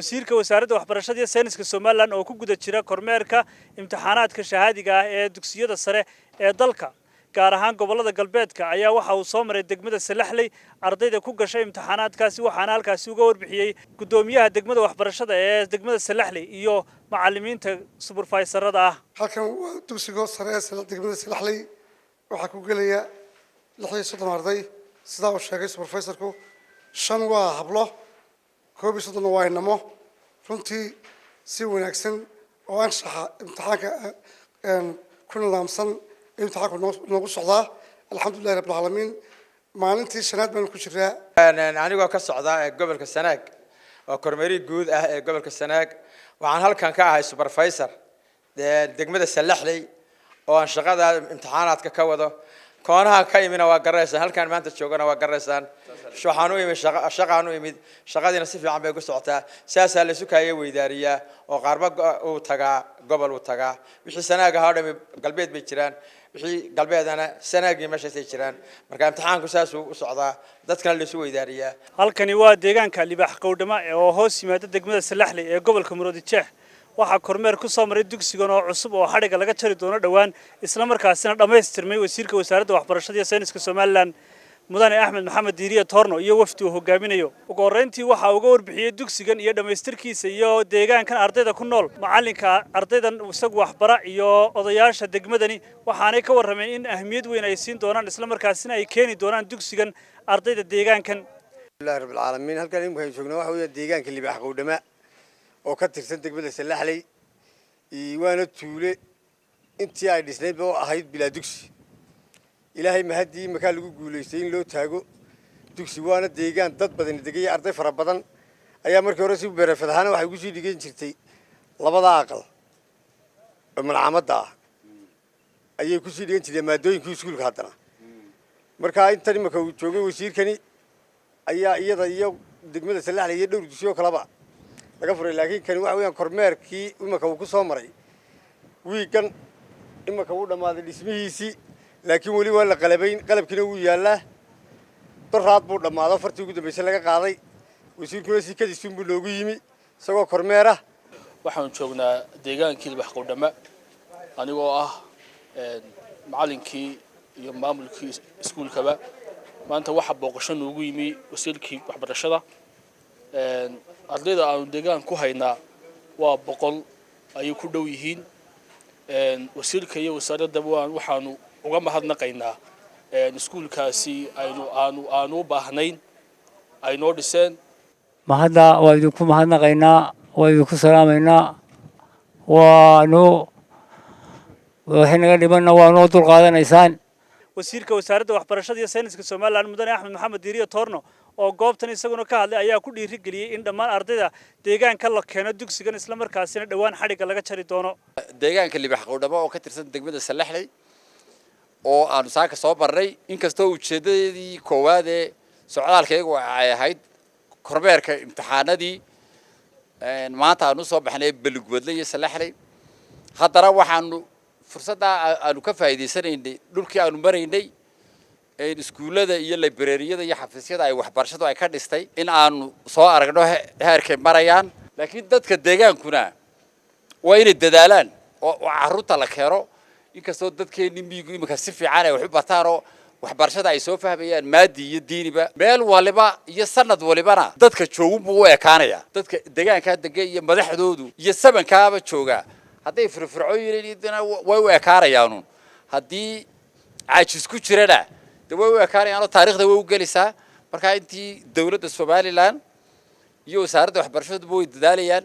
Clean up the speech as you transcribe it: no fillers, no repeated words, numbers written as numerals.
Wasiirka Wasaaradda Waxbarashada iyo Sayniska Somaliland oo ku guda jira kormeerka imtixaanaadka shahaadiga ah ee dugsiyada sare ee dalka, gaar ahaan gobollada galbeedka, ayaa waxa uu soo maray degmada Salaxley ardayda ku gashay imtixaanaadkaasi, waxaana halkaasi uga warbixiyey guddoomiyaha degmada waxbarashada ee degmada Salaxley iyo macallimiinta supervisorada ah. Halkan waa dugsiga sare ee degmada Salaxley. Waxaa ku gelaya 36 arday, sidaa uu sheegay supervisorku. 5 waa hablo, 31-na waa inamo. Runtii si wanaagsan oo anshaxa imtixaanka ku nidaamsan imtixaanku noogu socdaa, alxamdulilahi rabbilcaalamiin. Maalintii shanaad baanu ku jiraa. Anigoo ka socda ee gobolka Sanaag oo kormeeri guud ah ee gobolka Sanaag, waxaan halkan ka ahay supervisor degmada Salaxley oo aan shaqada imtixaanaadka ka wado. Koonaha ka imina waa garanaysaan, halkaan maanta joogana waa garanaysaan. Waxaan u imid shaqaan u imid, shaqadiina si fiican bay ku socotaa. Saasaa la isu kaaya weydaariyaa oo qaarba uu tagaa gobol uu tagaa. Wixii Sanaag ahaa o dhami galbeed bay jiraan, wixii galbeedana Sanaagii meeshaasay jiraan. Marka imtixaanku saasuu u socdaa, dadkana la isu weydaariyaa. Halkani waa deegaanka Libaax Qowdhama oo hoos yimaada degmada Salaxley ee gobolka Maroodi Jeex. Waxaa kormeer ku soo maray dugsigan oo cusub oo xadhigga laga jari doono dhowaan, isla markaasina dhammaystirmay, wasiirka Wasaaradda Waxbarashada iyo Sayniska Somaliland, Mudane Axmed Maxamed Diiriye Toorno, iyo wafdi uu hogaaminayo. Ugu horreyntii waxaa uga warbixiyey dugsigan iyo dhammaystirkiisa iyo deegaankan ardayda ku nool macallinka ardaydan isagu waxbara iyo odayaasha degmadani, waxaanay ka warrameen in ahmiyad weyn ay siin doonaan, isla markaasina ay keeni doonaan dugsigan ardayda deegaankan. Alhamdulillahi rabbil caalamiin. Halkan imika aynu joognaa waxa weeye deegaanka Libaax Qowdhama oo ka tirsan degmada Salaxley, waana tuule intii ay dhisnaydba oo ahayd bilaa dugsi. Ilaahay mahaddii, imakaa lagu guulaystay in loo taago dugsi, waana deegaan dad badani degay. Arday fara badan ayaa markii hore si private ahaana waxay ugu sii dhigan jirtay. Labada aqal oo malcaamadda ah ayay kusii dhigan jireen maadooyinkii iskuulka. Haddana markaa intan imika uu joogay wasiirkani ayaa iyada iyo degmada Salaxley iyo dhowr dugsiyo kaleba laga furay. Laakiin kani waxa weeyaan kormeerkii imika uu ku soo maray wiigan. Imika wuu dhammaaday dhismihiisii, laakiin weli waa la qalabayn, qalabkiina wuu yaallaa. Doraad buu dhammaado, fartii ugu dambaysay laga qaaday. Wasiirkuna sikadiisuunbuu noogu yimi isagoo kormeer ah. Waxaanu joognaa deegaankii Libax Qowdhama, anigoo ah macallinkii iyo maamulkii iskuulkaba. Maanta waxaa booqasho noogu yimi wasiirkii waxbarashada. Ardayda aanu deegaan ku haynaa waa 100 ayay ku dhow yihiin. Wasiirka iyo wasaaraddaba waxaanu uga mahadnaqaynaa iskuulkaasi aynu aanu u baahnayn ay noo dhiseen. Mahadda waa idinku mahadnaqaynaa, waa idinku salaamaynaa. Waa noo waxay naga dhimanna waa noo dul qaadanaysaan. Wasiirka Wasaaradda Waxbarashada iyo Sayniska Somaliland, Mudane Axmed Maxamed Diiriye Toorno, oo goobtan isaguna ka hadlay, ayaa ku dhiirigeliyey in dhammaan ardayda deegaanka la keeno dugsigan, isla markaasina dhowaan xadhigga laga jari doono. Deegaanka Libax Qowdhamo oo ka tirsan degmada Salaxley oo aanu saaka soo barnay, inkastoo ujeedadeedii koowaad ee socdaalkaygu ay ahayd kormeerka imtixaanadii maanta aanu usoo baxnay Beligubadle iyo Salaxley, haddana waxaanu fursaddaa aanu ka faa'iidaysanaynay dhulkii aanu maraynay, iskuullada iyo librariyada iyo xafiisyada ay waxbarashadu ay ka dhistay in aanu soo aragno heerkay marayaan. Laakiin dadka deegaankuna waa inay dadaalaan oo carruurta la keeno, inkastoo dadkeenni miyigu iminka si fiican ay wax u bartaan oo waxbarashada ay soo fahmayaan maadi iyo diiniba. Meel waliba iyo sanad walibana dadka joogunbuu u ekaanaya. Dadka deegaankaa degan iyo madaxdoodu iyo sabankaaba jooga hadday firfircoon yihiin way u ekaanayaanun, haddii caajis ku jirana de way u ekaanayaan oo taariikhda way u gelaysaa. Marka intii dowladda Somaliland iyo wasaaradda waxbarashaduba way dadaalayaan.